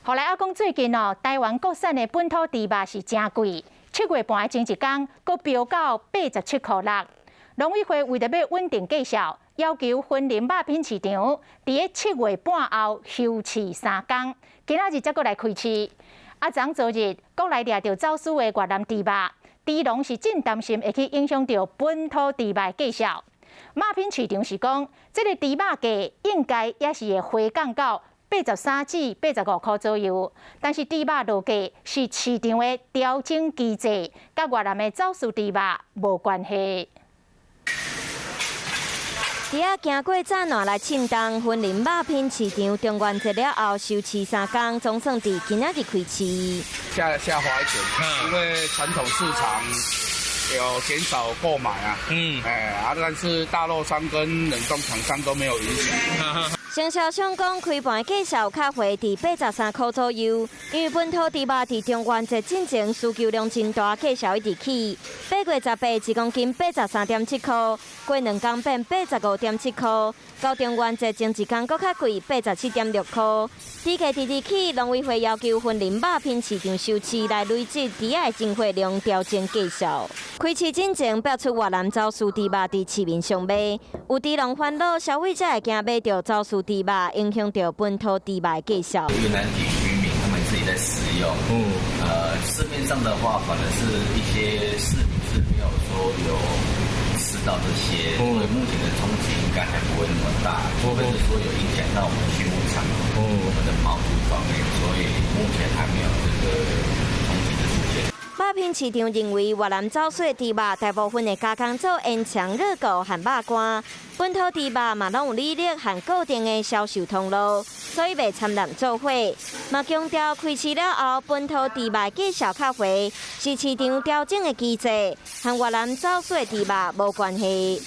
後來阿講最近哦，台灣國產的本土豬肉是誠貴，7月半的前一工，閣飆到87塊6。農委會為著欲穩定價數，要求雲林肉品市場佇咧7月半後休市3工，今仔日才閣來開市。啊，昨昨日國內掠著走私的越南豬肉，豬農是真擔心會去影響著本土豬肉的價數。肉品市場是講，這个豬肉價應該也是會回降到83至85塊左右，但是豬肉落價是市場的調整機制，佮越南的走私豬肉無關係。豬仔經過柵欄來稱重，雲林肉品市場中元節了後休市3工，總算佇今仔日開市。下滑一點，因為傳統市場有減少購買啊。哎啊，但是大肉商跟冷凍廠商都沒有影響。承銷商講開盤價數較回佇83塊左右，因為本土豬肉佇中元節進前需求量真大，價數一直起。8月18一公斤83.7塊，過2工變85.7塊，到中元節前一工閣較貴，87.6塊。豬價直直起，農委會要求雲林肉品市場休市來累積豬仔的進貨量，調整價數。開市進前爆出越南走私豬肉佇市面上賣，有豬農煩惱，消費者會驚買著走私豬肉，影響著本土豬肉的價數。越南籍居民他們自己在食用，市面上的話，反而是一些市民是沒有說有吃到這些，所以目前的衝擊應該還不會那麼大，除非是說有影響到我們畜牧場，我們的毛豬方面，所以目前還沒有這個衝擊的出現。肉品市場認為，越南走私的豬肉大部分會加工做煙腸、熱狗和肉乾，本土豬肉嘛攏有履歷和固定的銷售通路，所以袂摻亂做伙。嘛強調開市了後，本土豬肉價數較回，是市場調整的機制，和越南走私的豬肉無關係。